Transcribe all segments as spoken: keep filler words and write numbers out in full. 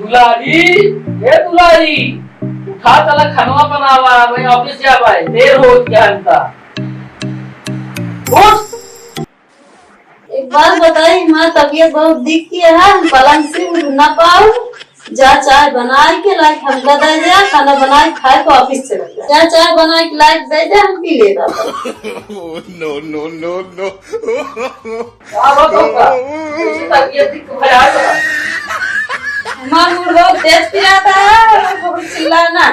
दुलारी, ए दुलारी, उठा, चला खनवा बनावा, मैं office जाबे, देर होत गया हमका। उठ। एक बात बताई, हमार तबियत बहुत दिख के है, हम पलंग से उठ ना पाऊ। जा चाय बनाए के लाइक हमका दे दे, खाना बनाए खाए तो office चले जा। जा चाय बनाए के लाइक दे दे, हम पी लेगा। No, no, no, no। का बात होता? कैसे तबियत ठीक तो भया है? हमार मूड बहुत तेज पिरात है, बहुत चिल्लाना।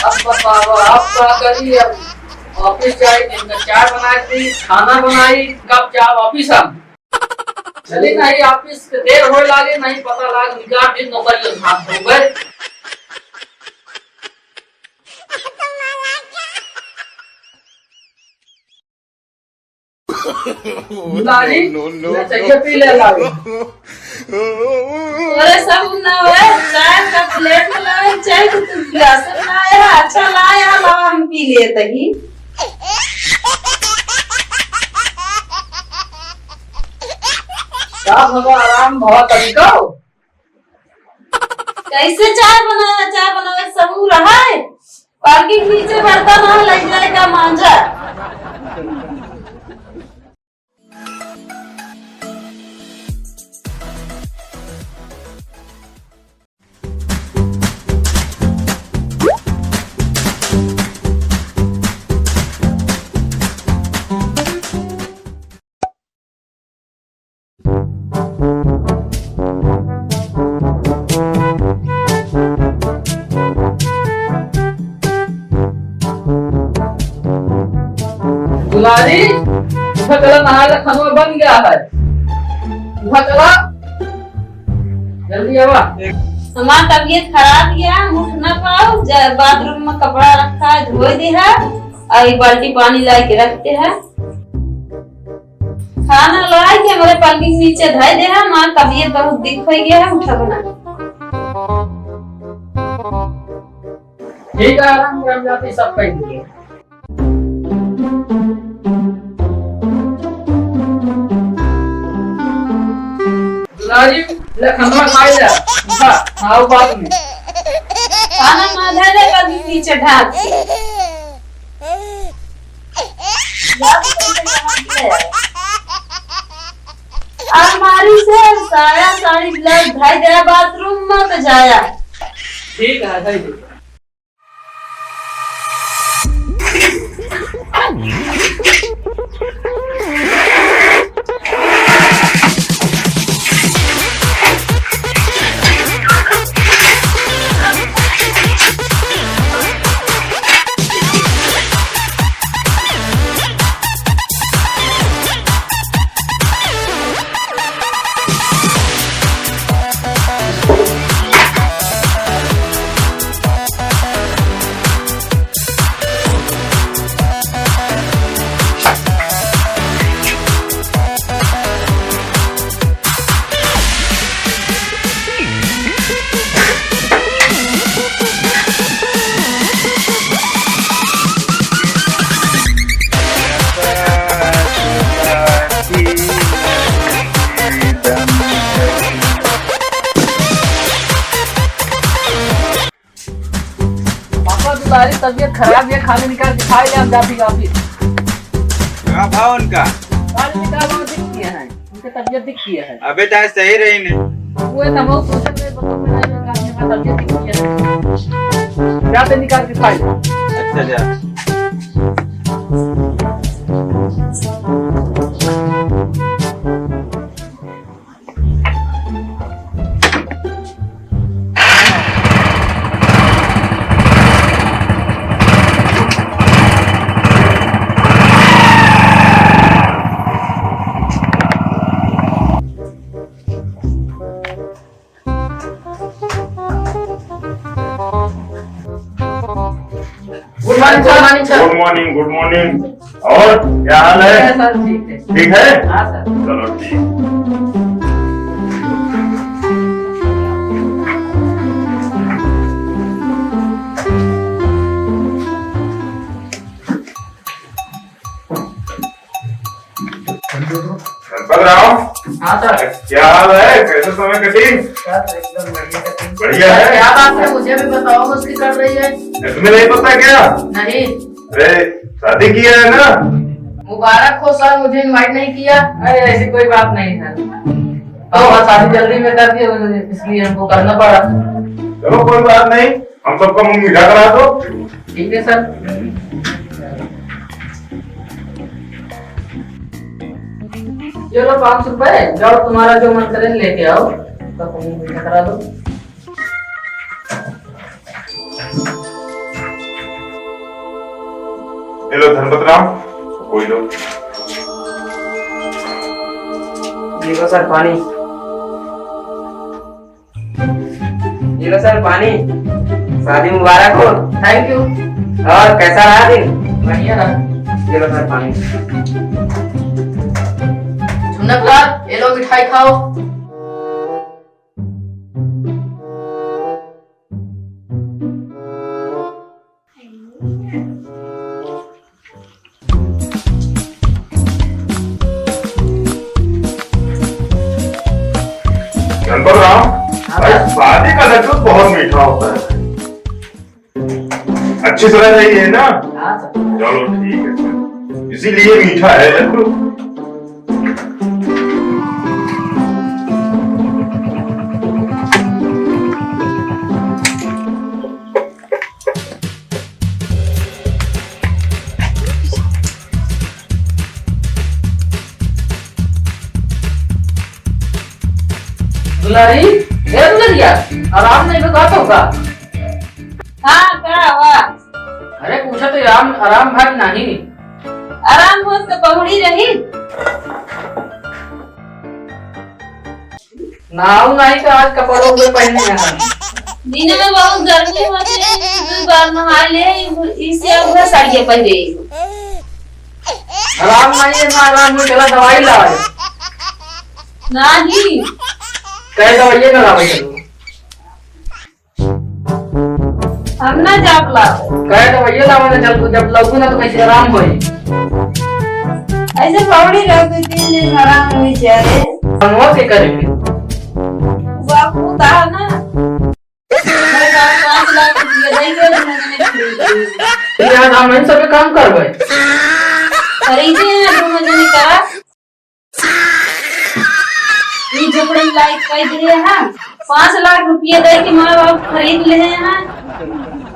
अब बताओ, अब का करी? अब office जाई, इनका चाय बनाई दी, खाना बनाई, कब जाब office हम? चली नहीं office के देर होए लागे, नहीं पता लाग, निकाल दिन नौकरी के भाग हो गए। दुलारी, no, no, no, ले, चाहिए पी ले, लाओ। अरे, सब ना होए, चाय का plate में लावे, चाय तो तू गिलास में लाए है, अच्छा लाए है, लावा, हम पी लेते ही। का भवा, आराम भवा तनिको? कैसे चाय बनावे, चाय बनावे के सबूर है? पलकी के नीचे बर्तन है, लग जाए का मांजा। दुलारी, उठा चला, नहाए ला, खाना बन गया है। उठा चला, जल्दी आवा। हमार तबियत खराब है, हम उठ ना पाओ। जा, bathroom में कपड़ा रखा है, धोए दे है, और ये बाल्टी पानी ला के रखते हैं। खाना ला के हमारे पलकी के नीचे धर दे है, हमार तबियत बहुत दिख हो गया है, उठा बना। ठीक है, आराम से हम जाते सब कह दिए। दुलारी, ले खाना खा ले। उठा, आओ बाद में। खाना माधे ले कभी पीछे ढाक। अलमारी से साया, साड़ी, blouse ढाई दे, bathroom में तो जाया। ठीक है, ढाई दे। पापा, दुलारी तबियत खराब है, खाना निकाल के खा ले, हम जाती office। का भा उनका? खाना निकाल, वो दिख गया है, उनका तबियत दिख गया है। अबे, तो आज सही रही ने। वो है, तब वो सोचत रहे, बस मैं आज निकाल के, तबियत दिख गया है। जाते निकाल के खा ले। अच्छा, जा। Good morning, sir। Good morning, sir। Good morning, good morning। और क्या हाल है? ठीक है, sir, ठीक है। ठीक है? हाँ, sir। चलो, ठीक। गणपत राव। हाँ सर। क्या हाल है, कैसे समय कटी? सर, एकदम बढ़िया कटी। बढ़िया है। क्या बात है, मुझे भी बताओ, मुश्किल कर रही है। तुम्हें नहीं पता क्या? नहीं। अरे, शादी किया है ना? मुबारक हो सर, मुझे invite नहीं किया। अरे, ऐसी कोई बात नहीं है। तो शादी जल्दी में कर दी, इसलिए हमको करना पड़ा। चलो, कोई बात नहीं, हम सबका मुंह मीठा करा दो। ठीक है सर। ये लो पाँच रुपए, जाओ तुम्हारा जो मन करे लेके आओ, सबका मुंह मीठा करा दो। ये लो धनपत राम, कोई लो। ये लो सर पानी। ये लो सर पानी। शादी मुबारक हो। Thank you। और कैसा रहा दिन? बढ़िया रहा। ये लो सर पानी। झुनक लाल, ये लो मिठाई खाओ। गणपत राम, हाँ भाई, सर। शादी का लड्डू बहुत मीठा होता है, अच्छी तरह से ही है ना? हाँ सर। चलो ठीक है सर, इसीलिए मीठा है लड्डू। दुलारी, ए दुलरिया, आराम नहीं बा का तोहका? हाँ, का बा? अरे पूछा तो आराम, आराम भा कि नाही? आराम हो तो पहुड़ी रही। नहाऊ नाही तो आज कपड़ों के पहने हैं। दिन में बहुत गर्मी होती है, दो बार नहा ले, इसे अब साड़ियाँ पहने। आराम नाही है, ना आराम में चला दवाई लावे। नाही। कहे दवाइये ना लावे चलो। हम ना जाब लावे। कहे दवाइये लावे ना चल, जब लगू ना तो कैसे आराम होई? ऐसे पौड़ी रह दो तीन दिन आराम हो जाए। हम वो के करे फिर? वो आपको कहा ना। मैं कहा, पाँच लाख रुपया देंगे, दोनों जने खरीद लेंगे। यार, हम इन सब पे काम करबे। खरीदे हैं, दोनों जने करा। ये झोपड़ी लायक कर दिए हैं। पाँच लाख रुपया दे के माँ बाप खरीद ले हैं।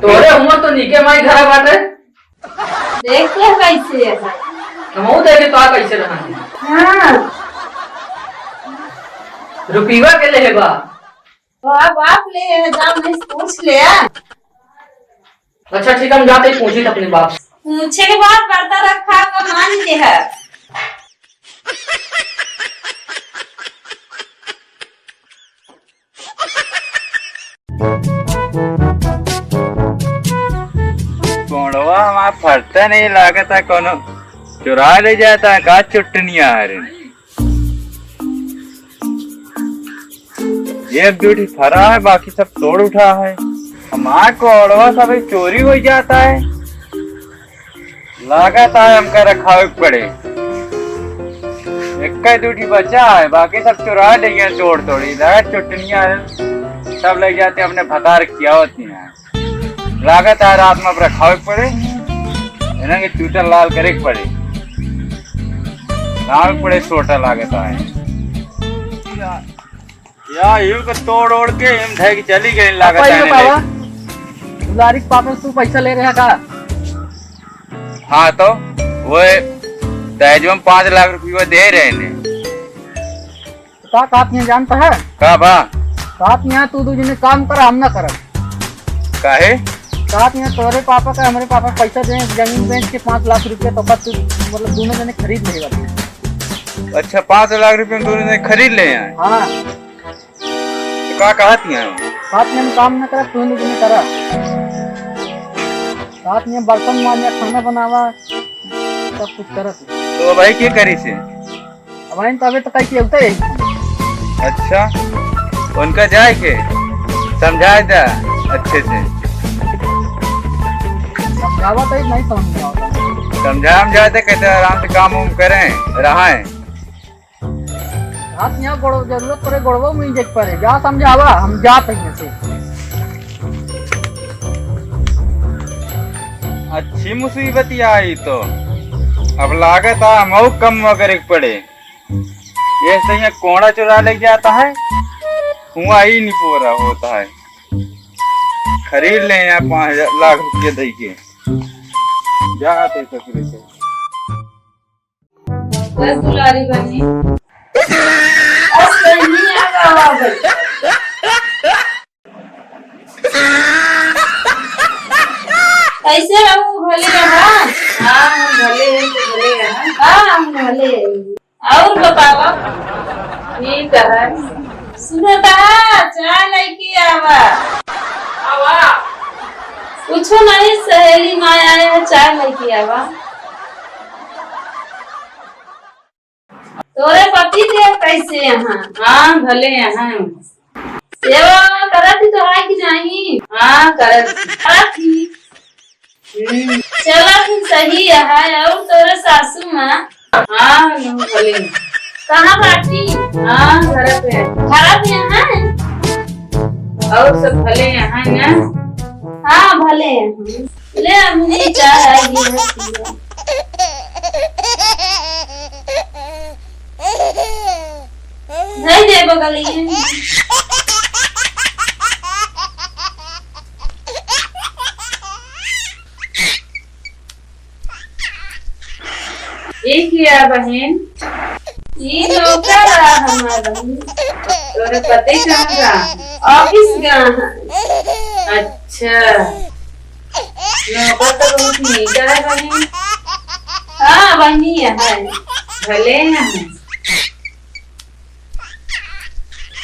तोरे उम्र तो नीके माई घर बाटे। देखते हैं कैसे है। हमहू देखे तो आ कैसे रहा है। हाँ। रुपीवा के ले बा। तो आप, आप ले जाओ, नहीं पूछ ले। अच्छा ठीक, हम जाते ही पूछी अपने बाप से। पूछे के बाद बर्तन रखा होगा, मान ले है। कोड़वा हमार फरता नहीं लागता, कोनो चुरा ले जाता का चुटनिया रे। एक दो ठी फरा है, बाकी सब तोड़ उठा है। हमार कोड़वा सब चोरी हो जाता है। लागत है हमका रखावे के पड़े। एक दो ठी बचा है, बाकी सब चुरा ले गए तोड़ तोड़ी। लागत चुटनिया है, सब ले जाते अपने भतार खियावत ही हैं। लागत है रात में अब रखावे के पड़े, इन्हें के चूतल लाल करे के पड़े, लावे के पड़े छोटा लागत है। या यूं के तोड़ ओड़ के हम ढह के चली गई लागत है। बाबा, दुलारी के पापा से तू पैसा ले रहा का? हाँ तो वो दहेज में पाँच लाख रुपया दे रहे ने। का कहत हियाँ जानता है? का बा? कहत हियाँ तू दू जने काम कर, हम ना करब। काहे? कहत हियाँ तोरे पापा का हमरे पापा का पैसा दे, जमीन बेच के पाँच लाख रुपया तो का तू, मतलब, दोनों जने खरीद ले बाटे। अच्छा, पाँच लाख रुपया में दोनों जने खरीद ले हैं? हाँ। तो का कहत हियाँ? कहत हियाँ हम काम ना करब, तू दू जने करा। कहत हियाँ बर्तन मांजा, खाना बनावा, सब कुछ करत। तो भाई के करी से? अब आइन तबे तो कहीं के उतर। अच्छा, उनका जाए के समझाए दा अच्छे से। समझावा तो नहीं समझ में आवता। समझा हम जाए थे, कहते आराम से काम वाम करें, रहाएं। हाथ यहाँ गोड़, जरूरत पड़े गोड़वो में देख पड़े। जा समझावा, हम जात हैं यहाँ से। अच्छी मुसीबत आई तो। अब लागत है हमहू कम करे के पड़े। ये से यहाँ कोड़ा चुरा ले जाता है, हुआ ही नहीं पूरा होता है। खरीद ले यहाँ पाँच लाख रुपये दे के। जाते ससुरे से। बस दुलारी बनी। बस बनी, आ जाओ, आ जाओ। कैसे रहू, भले रहा? हाँ, हम भले हैं, तो भले रहा। हाँ, हम भले हैं। और बतावा? ठीक है। सुनो ता, चाय लेके आवा। आवा। कुछो नहीं, सहेली माय आए हैं, चाय लेके आवा। तोरे पति देव कैसे यहाँ? हाँ, भले यहाँ। सेवा करत ही तो है कि नहीं? हाँ, करत ही। करत ही। हम्म, चला फिर सही है। और तोरे सासू माँ? हाँ, हम भले हैं। कहाँ बाटी? हाँ, घर पे। घर पे हैं? और सब भले यहाँ हैं ना? हाँ, भले हैं। ले, अब मुझे चाय आएगी, मैं पीऊँ। नहीं दे बगलिए। ई किया बहिन? ई नौकर आ हमार बहिन। तोरे पति कहाँ गा? ऑफिस गा है। अच्छा, नौकर तो बहुत नीक है बहिन। हाँ, बहिनी है। भले हैं।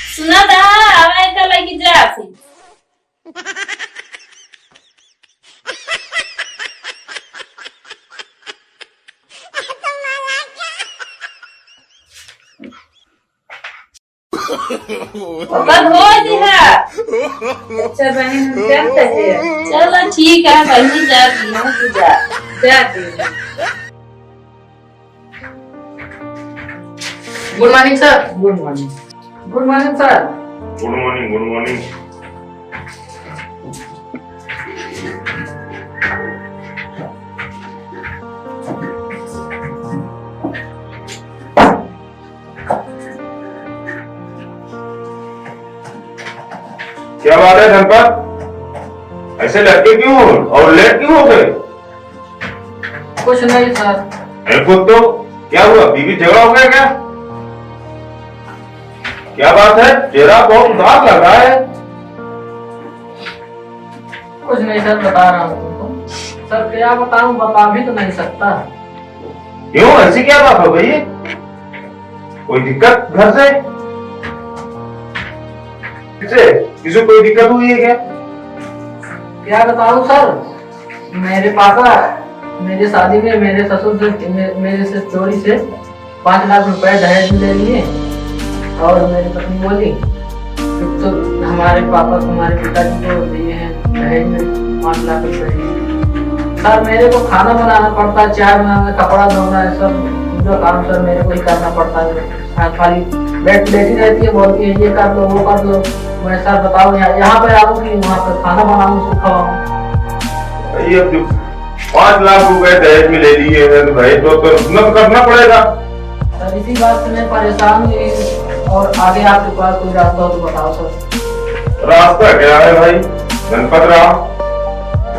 सुना था, आवे का लगी जा फिर। ओकर हो दिहा। अच्छा बहन, हम जाते हैं। चलो ठीक है, बहन जा दी, हम भी जा, जा दी। Good morning sir. Good morning. Good morning sir. Good morning, good morning. क्या बात है धनपत, ऐसे लटके क्यों हो और लेट क्यों हो गए? कुछ नहीं सर। अरे कुत्तो, क्या हुआ? बीवी झगड़ा हो गया क्या? क्या बात है, चेहरा बहुत उदास लग रहा है। कुछ नहीं सर, बता रहा हूँ तुमको। सर क्या बताऊँ, बता भी तो नहीं सकता। क्यों, ऐसी क्या बात हो गई? कोई दिक्कत घर से? किसे, किसे कोई दिक्कत हुई है क्या? क्या बताऊँ सर, मेरे पापा मेरे शादी में मेरे ससुर से, मे-, मेरे से चोरी से पाँच लाख रुपए दहेज में ले लिए और मेरी पत्नी बोली, "तुम तो हमारे पापा, तुम्हारे पिताजी को दिए हैं दहेज में पाँच लाख रुपए।" सर, मेरे को खाना बनाना पड़ता है, चाय बनाना, कपड़ा धोना है, सब पूरा काम सर मेरे को ही करना पड़ता है। हाँ, खाली बैठ, लेटी रहती है, बोलती है, "ये कर लो, वो कर लो।" मैं, "सर, बताओ, यहाँ, यहाँ पे आऊँ कि वहाँ पे खाना बनाऊँ, उसको खवाऊँ?" भाई, अब जो पाँच लाख रुपए दहेज में ले लिए हैं, तो भाई, तो, तो, ना तो करना पड़ेगा। सर, इसी बात से मैं परेशान हूँ और आगे आपके पास कोई रास्ता हो तो बताओ, सर। रास्ता क्या है भाई, गणपत राम?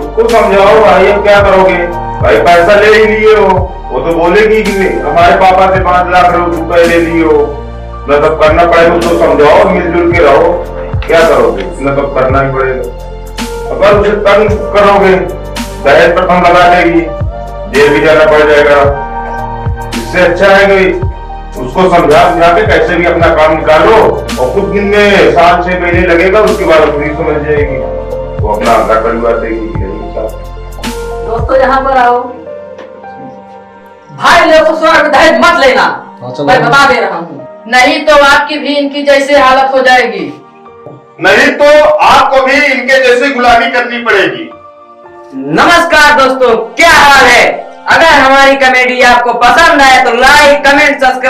उसको समझाओ भाई, अब क्या करोगे? भाई, पैसा ले ही लिए हो, वो तो बोलेगी कि हमारे पापा से पाँच लाख रुपए ले लिए हो, मतलब करना पड़ेगा, उसको समझाओ, मिलजुल के रहो, क्या करोगे? मतलब करना ही पड़ेगा। अगर उसे तंग करोगे, दहेज प्रथा लगा देगी, जेल भी जाना पड़ जाएगा। इससे अच्छा है कि उसको समझा, समझा के कैसे भी अपना काम निकालो, और कुछ दिन में, साल छह महीने लगेगा, उसके बाद वो खुद ही समझ जाएगी, वो अपना घर परिवार देखेगी, यही हिसाब। दोस्तों, यहाँ पर आओ। भाई लोगों को स्वर्ग दहेज मत लेना, हाँ, चलो। मैं बता दे रहा हूँ। नहीं तो आपकी भी इनकी जैसी हालत हो जाएगी। नहीं तो आपको भी इनके जैसी गुलामी करनी पड़ेगी। नमस्कार दोस्तों, क्या हाल है? अगर हमारी comedy आपको पसंद आए तो like, comment, subscribe